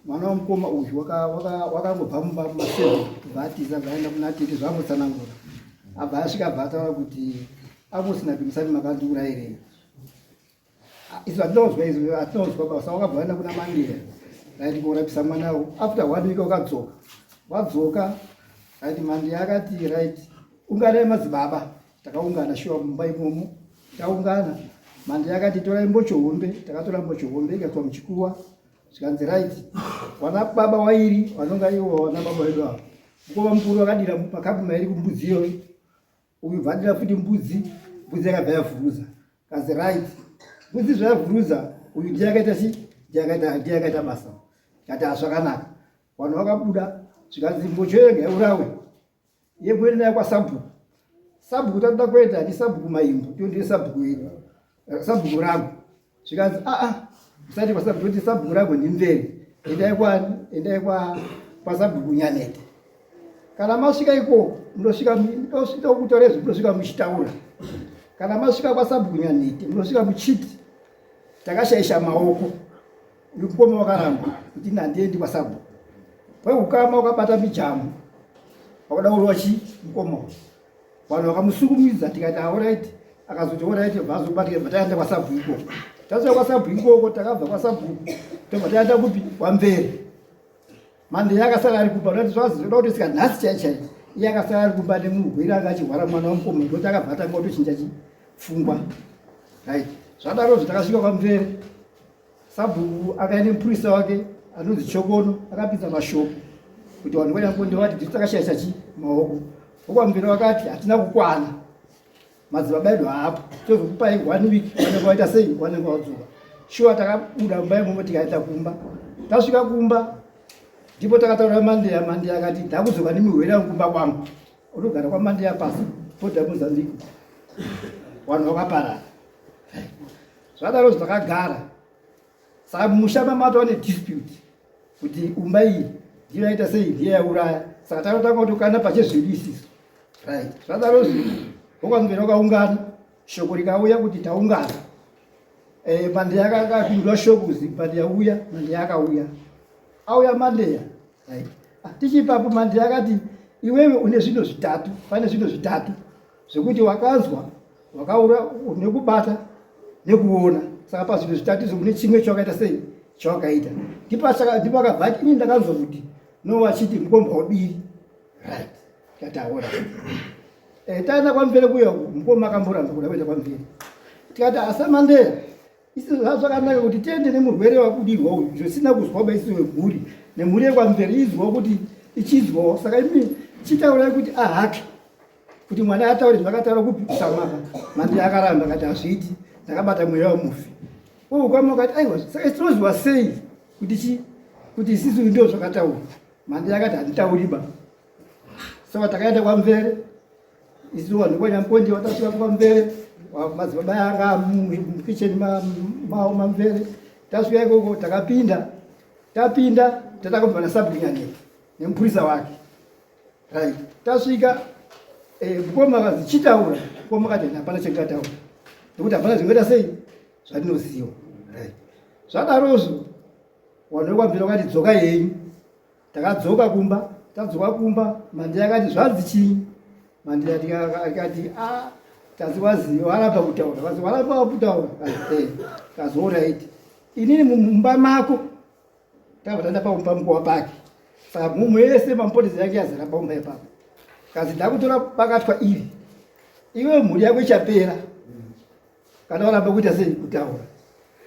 S8: mwana wamukoma uyu wakangobva mumba mumaseve kubva atiza bva aenda kuna tete zvambotsanangura. Abva asvika abva ataura kuti Amos naDumisani makandiurayirei. Isu hatinozwa izvi, hatinozwa basa. Wakabva waenda kuna Mandeya right korapisa mwana wo. After one week wakadzoka, wadzoka right, Mandeya akati right, unganai madzibaba. Takaungana shuwa mumba imomo, taungana. Mandeya akati torai mbocho hombe, takatora mbocho hombe ikaiswa muchikuwa, zvikanzi right, wana baba wairi vanonga ivo wana baba vedu ava. Mukoma mukuru akadira makapu mairi kumbudzi iyoyo uyu bvadira futi mbudzi mbudzi yakabva yavhuruza kazi right mbudzi zvayavhuruza uyu ndiye akaita chi ndiye akaita basa kati hazvakanaka vanhu vakabuda zvikanzi mbocho yega yaurawe yekuenda nayo kwasabhuku sabhuku tatoda kuenda ndi sabhuku maimbo ndiyo ndiye sabhuku yedu sabhuku rangu zvikanzi aa usati kwasabhuku kuti sabhuku rangu ndimvere endai kwani endai kwa kwasabhuku nyanete kana masvika ikoko munosvika ndokutaura izvi munosvika muchitaura kana masvika kwasabhuku nyanete munosvika muchiti takashaisha maoko uyu mukoma wakaramba kuti nhandiendi kwasabhuku weukama wakabata mijamu wakuda kurova chi mukoma vanhu vakamusukumidza tikati aorit akazoti orit bva azobatika bva taenda kwasabhuku ikoko tasvika kwasabhuku ikoko takabva kwasabhuku tobva taenda kupi kwamvere Mandeya akasara ari kumba ndati zvazi zvoda kutosvika nhasi chai chai iye akasara ari kumba nemurwere anga achirwara mwana wamukoma ndokuti akabva atanga kutochinja chipfungwa right zvadaro zvo takasvika kwamvere sabhuku akaenda mupurisa wake anonzi chokono akapinza mashoko kuti vanhu vanyangonde vati ndisu takashaisa chi maoko vokwamvere vakati hatina kukwana madzibaba edu haapo tozokupai one week vanenge vaita sei vanenge vadzoka shuwa takabuda mumba imomo tikaenda kumba tasvika kumba ndipo takataura mandeya mandeya akati ndakudzoka nemurwere wangu kumba kwangu unogara kwamandeya pasi poda mozambique vanhu vakaparara zvadaro zvakagara saka mumusha mamatova nedispute kuti umba iyi ndiyo yaita sei ndiyo yauraya saka takatanga kutokana pachezvedu isisu right zvadaro vokwamvera wakaungana shoko rikauya kuti taungana eh, mandeya akapindwa shoko kuzi mandeya uya mandeya akauya auya mandeya right ah, tichipapo mandeya akati iwewe une zvinhu zvitatu pane zvinhu zvitatu zvekuti wakanzwa wakaura nekubata nekuona saka pazvinhu zvitatu izvo mune chimwe chawakaita sei chawakaita ndipo akabva ati ini ndakanzwa kuti no vachiti mukomba wabiri right tikati aora eh, taenda kwamvere kuya mukoma akamboramba kuda kuenda kwamvere tikati asamandeya isi zvakanaka kuti tiende nemurwere wabudirwa uyu zvisina kuzwa ba isi wemhuri nemhuri yekwamvere izwawo kuti ichizwawo saka imi chitaurai kuti ahake kuti mwana ataure zvakataura kupi samaka mandi akaramba akati hazviiti ndakabata mweya wemufi ukama ukati aiwa saka tinoziva sei kuti chi kuti isisu ndio zvakataura mandi akati handitauriba saka takaenda kwamvere isu vanhu kwanyamukondi vatasvika kwamvere madzibaba anga mukicheni mavo mamvere tasvika ikoko takapinda tapinda tatakabva nasabhukunyaneti nemupurisa wake right tasvika eh, mukoma akazi chitaura Mukoma akati hapana chendingataura nekuti hapana zvingaita sei zvatinoziva. Right. Zvadarozvo vanhu vekwamvira vakati dzoka yenyu. Takadzoka kumba, tadzoka kumba Mandira akati zvanzi chii? Mandira akati a ah, tazi wazi waramba kutaura, wazi waramba kutaura. Eh, kazi alright. Inini mumba mako Takabva taenda paumba mukowa pake. Saka mhumhu yese mamupotezi yake yazara paumba ipapo. Kazi ndakutora bakatwa iri. Iwe mhuri yako ichapera. Kana waramba kuita sei kutaura.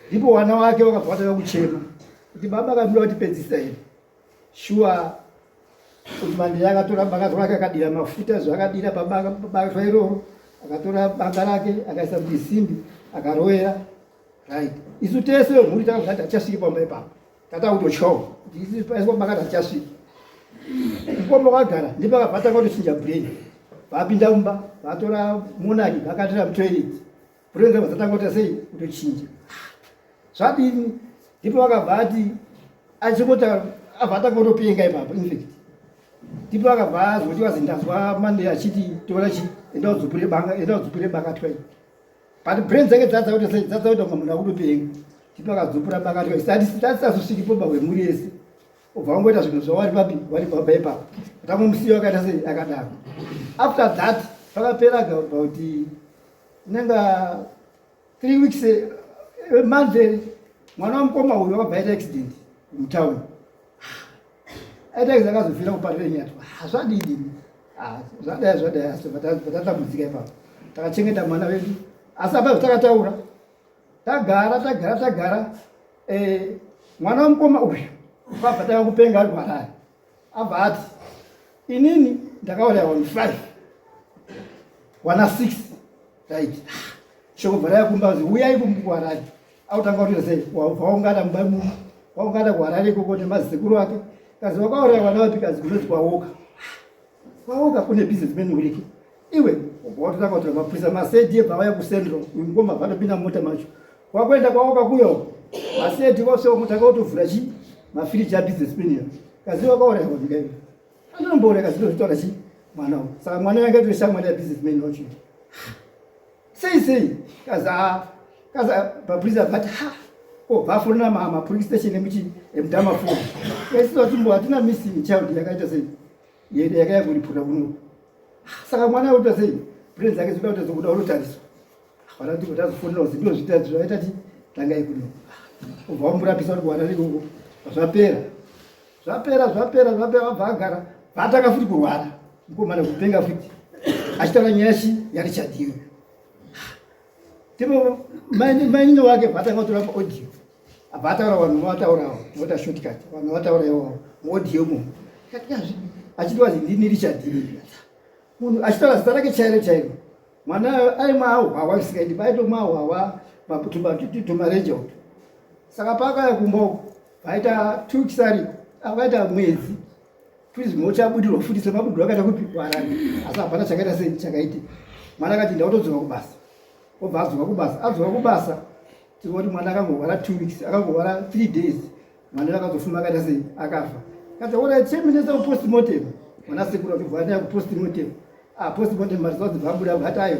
S8: Ndipo wana wake wakabva watanga kuchema. Kuti baba akamuda kutipedzisa here. Shuwa kuti Mandela akatora bakatwa rake akadira mafuta zvaakadira pabakatwa iroro. Akatora banga rake akaisa muchisimbi akaroera. Right. Isu tese vemhuri takabva tati hatichasviki pamba ipapo. Tata kutotyawo kuti isu paiswa makati hatichasviki. Mukoma wakagara ndipo akabva atanga kutochinja brain. Vapinda mumba vatora monaki vakatira mutoilet. Brain dzabva dzatanga kuita sei kutochinja. Zvadini ndipo vakabva ati achingota abva atanga kutopenga ipapo infact. Ndipo akabva azoti wazi ndazwa mande achiti tora chi enda udzupure banga enda udzupure bakatwa iri. But brain dzake dzadza kuti sei dzadza kuti munhu akutopenga. Tipo akadzupura bakatwa isati tisazosviki pomba hwemhuri yese. Ubva wangoita zvinhu zvawari papi wari pamba ipapo. Tangomusiya wakaita sei akadaro. After that pakapera about inenge 3 weeks eh, month eh, mwana wamukoma uyu wakabva aita accident mutown. Aita akazofira kuparira nyatwa. Ah, zvadini? Ah, zvadai zvadai asi tatambudzika ipapo. Takachengeta mwana wedu. Asi apa takataura. Tagara tagara tagara eh mwana wamukoma uyu kwabva tava kupenga ari kuHarare. Abva ati inini ndakauraya vanhu 5 wana 6 right shoko bva raya kumba uyai kuHarare akutanga kutoita sei waungana mumba imomo waungana kuharare ikoko nemazikuru ake kazi wakauraya vana vapi kazi kunonzi kwawoka kwawoka kune business man uriko iwe watotanga kutora mapurisa masedi ebva vaya kucentral uyu mukoma vatopinda mumota macho kwakuenda kwawoka kuyo masedi kwasotanga kutovhura chi mafiriji abusiness man iyo kazi wakauraya vanhu kaiwe anonombouraya kazi ndozvitaura chi mwana uyu saka mwana yanga itoshamwari yabusiness man wacho sei sei kaza kaza mapurisa vati ha ko vafonera mapolice station emuchi emudamafoni esi vatumbo hatina missing child yakaita sei yede yakaya kuripota kuno saka mwana akuita sei brain dzake dzinoda kuita dzokuda unotariswa vana kuti tazofonera kuti ndozviita zvaita ti tangai kuno ubva wamurapisa uri kuwana ikoko zvapera zvapera zvapera zvapera vabva agara vatanga futi kurwara mukomana kupenga futi achitaura nyaya chi yarichard iyoyo tipo mainini wake vatanga kutora audio abva ataura vanhu vataurawo vota shortcut vanhu vataura iwawo muaudio mo achiti wazi ndini richard ini munhu achitaura zita rake chairo chairo mwana aimwa hwawa zvisingaiti paitomwa hwawa tumareja utu saka paakaya kumba uku vaita two weeks ariko akaita mwedzi prison uchabudirwa futi semabudirwo akaita kupi kuharare asi hapana chakaita sei chakaitika mwana akati ndautodzoka kubasa obva adzoka kubasa adzoka kubasa tikuti mwana akangorwara 2 weeks akangorwara 3 days mwana akazofuma akaita sei akafa kati ora cheminesa kupostmortem mwana sekuru achibva anaye kupostmortem ah postmortem maresults bvabuda vati ayo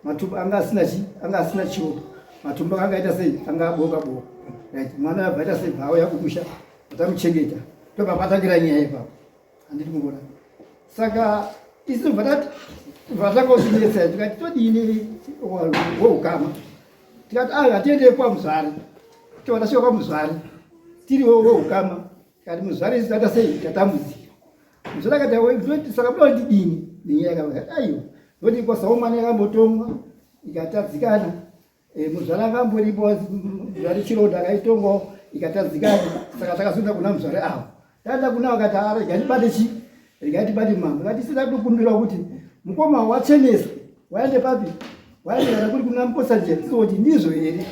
S8: matumbu anga asina chi anga asina chiropa matumbu anga aita sei anga aboka boka right mwana abva aita sei bva auya kumusha tamuchengeta tobva patangira nyaya ipapo handiti mukuona saka isu vatanga kutinetsa tikati todini woukama tikati ayo hatiendei kwamuzvari tobva tasvika kwamuzvari tiri woukama tikati muzvari isu taita sei tatambudzika muzvari akati saka muda kundidini nenyaya yakati aiwa noti kwasaumwana yakambotongwa ikatadzikana Eh, muzvare akamboripo muzvare chironda akaitongawo ikatadzikana saka takazoenda kuna muzvare avo taenda kuna vakati a regai tibate chi regai tibate mambo kati sida kutokumbira kuti mukoma wacheneswa waende papi waende kana kuri kuna mukosanje tisoti ndizvo here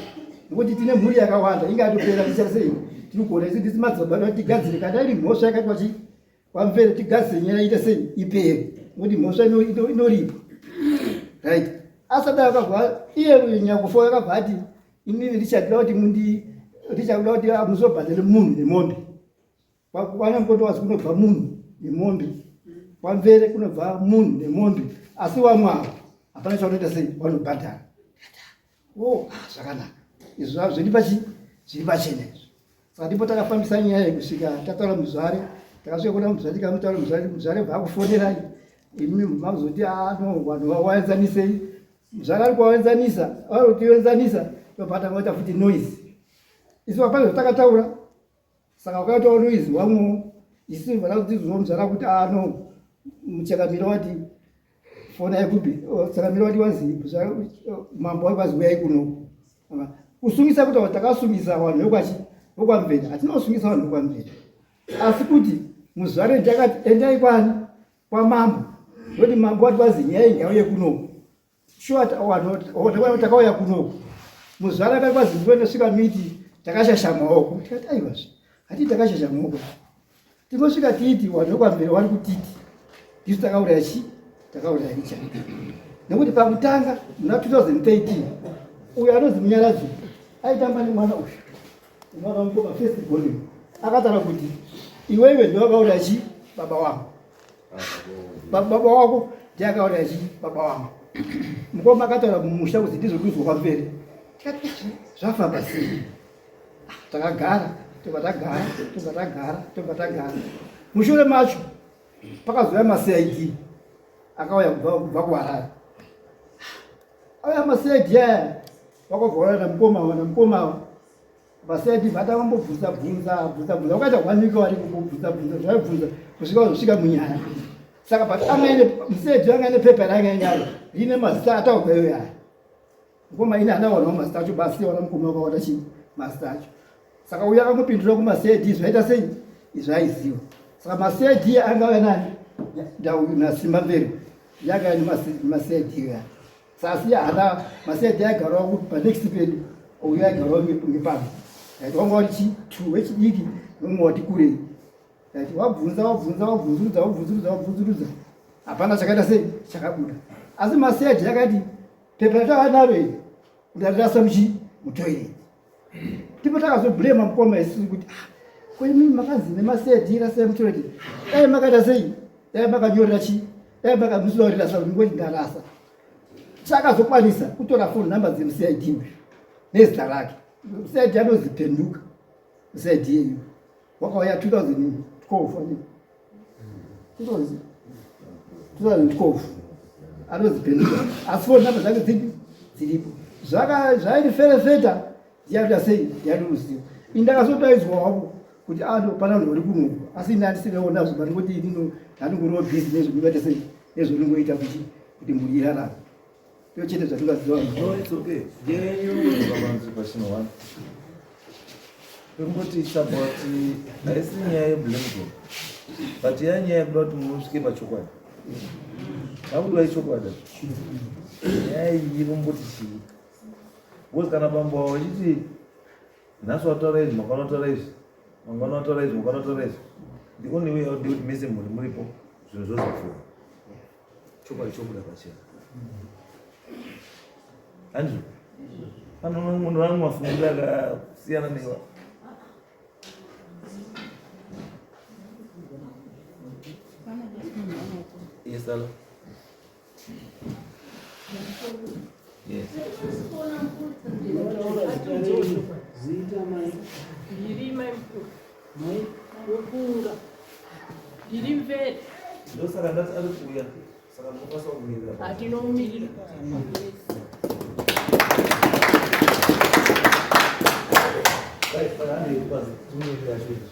S8: nekuti tine mhuri yakawanda inga yatopera tichasei tiri kuona isu ndisi madzibaba tigadzire kana iri mhosva yakaitwa chii Kwamvere tigadzire nyaya ite sei ipere nokuti mhosva inoripwa right asati akabva iye nyakufa akabva ati inini ndichakuda kuti mundi ndichakuda kuti muzobhadhare munhu nemombe kwanyamukoto wazi kunobva munhu nemombe kwamvere kunobva munhu nemombe asi wamwavo. Hapana chaunoita sei vanobhadhara. Oh, ah, zvakanaka izvi zviri pachi zviri pachena izvi. Saka ndipo takafambisa nyaya iyi kusvika tataura muzvare. Takasvika kuna muzvare tikamutaura muzvare, muzvare bva akufonerai imi mazoti ah, no vanhu vawaenzanisei. Muzvare ari kuwaenzanisa, vari kutienzanisa, tobva tangoita futi noise. Isu hapana zvatakataura. Saka wakaitawo noise wamwewo isu vana kuti zomuzvara kuti ah no muchakamira wati fona yekupi chakamira wati wazi mambo wati wazi uyai kuno. Kusungisa kuti takasungisa vanhu vekwachi vekwamveta hatina kusungisa vanhu vekwamveta asi kuti muzvare ndakati endai kwani kwamambo ndokuti mambo wati wazi nyaya iyi ngauye kunoku. Shuwa vanhu takauya kunoku muzvara akati kwazi ndosvika miti takashasha maoko tikati aiwazve hati takashasha maoko tingosvika titi vanhu vekwamberi vari kutiti ndisu takauraya chi takauraya Richard nekuti pakutanga muna 2013 uyo anonzi Munyaradzi aitamba nemwana uyu mwana wamukoma first born akataura kuti iwewe ndiwakauraya chi baba wangu baba wako ndiye akauraya chi baba wangu mukoma akataura mumusha kuti ndizvo ndizvo kwamberi tikati zvafamba sei takagara tobva tagara tobva tagara tobva tagara mushure macho pakazouya maCID akauya kubva kuHarare auya maCID aya wakabva namukoma namukoma VaSaidi vata vambobvunza bvunza bvunza bvunza vakaita one week vari kubvunza bvunza zvaibvunza kusvika vazosvika munyaya. Saka but anga ine Musaidi anga ine pepa raanga inaro rine mazita ataurwa iyoyo aya. Mukoma ini handina kuwanawo mazita acho basi wana mukoma wakawana chii mazita acho. Saka uyo akangopindura kumaCID zvaita sei izvi aiziva. Saka maCID anga auya nani ndauyu naSimba Mberi yanga ine maCID aya. Sasi hana masedi aigarawo panext pedu uyo aigarawo ngepano right wanga wari chi two wechidiki nomwe wati kurei right wabvunza wabvunza wabvunzurudza wabvunzurudza wabvunzurudza hapana chakaita sei chakabuda asi maseji akati pepa ratava naro iri ndarirasa muchi mutoilet ndipo takazoblema mukoma isusu kuti ah, ko imi makanzi nemaseji rasai mutoilet dai makaita sei dai makanyorera chii dai makamusunaurira ngoti ndarasa chakazokwanisa kutora phone number dzemuCID uyu nezita rake muCID anozi Penduka muCID yeyu wakauya 2012 2012 anozi Penduka asi phone number dzake dzipi dziripo zvairiferefeta ndiyakuita sei ndiyanoruzivo ini ndakazodaidzwa wavo kuti ano ah, pana vanhu vari kunoku asi ini andisinawo nazvo but ngoti inino ndandingoriwo busy nezvondingaita sei nezvondingoita kuti kuti mhuri irarame ndo chete zvatingaziva.
S5: No, it's okay. Yenyu pekungoti it's about haisi nyaya yeblame game but yanyaya yekuda kuti musvike pachokwadi vakudiwa ichokwadi nyaya iyi vomboti chii because kana bambo avo vachiti nhasi wataura izvi mangwana wataura izvi mangwana wataura izvi mangwana wataura izvi the only way out ndekuti mese mhuri muripo zvinhu zvozopfuura chokwadi chobuda pachena handizvo pane munhu vamwe mafungiro akasiyana newa Yes, hello. Yes.
S9: Ndiri mai mukuru. Mai wekunga. Ndiri mvere.
S5: Ndosaka ndati ari kuuya. Saka munokwanisa kumirira.
S9: Hatinomirira.
S5: Right, but handei kubazi. Tinomirira chete.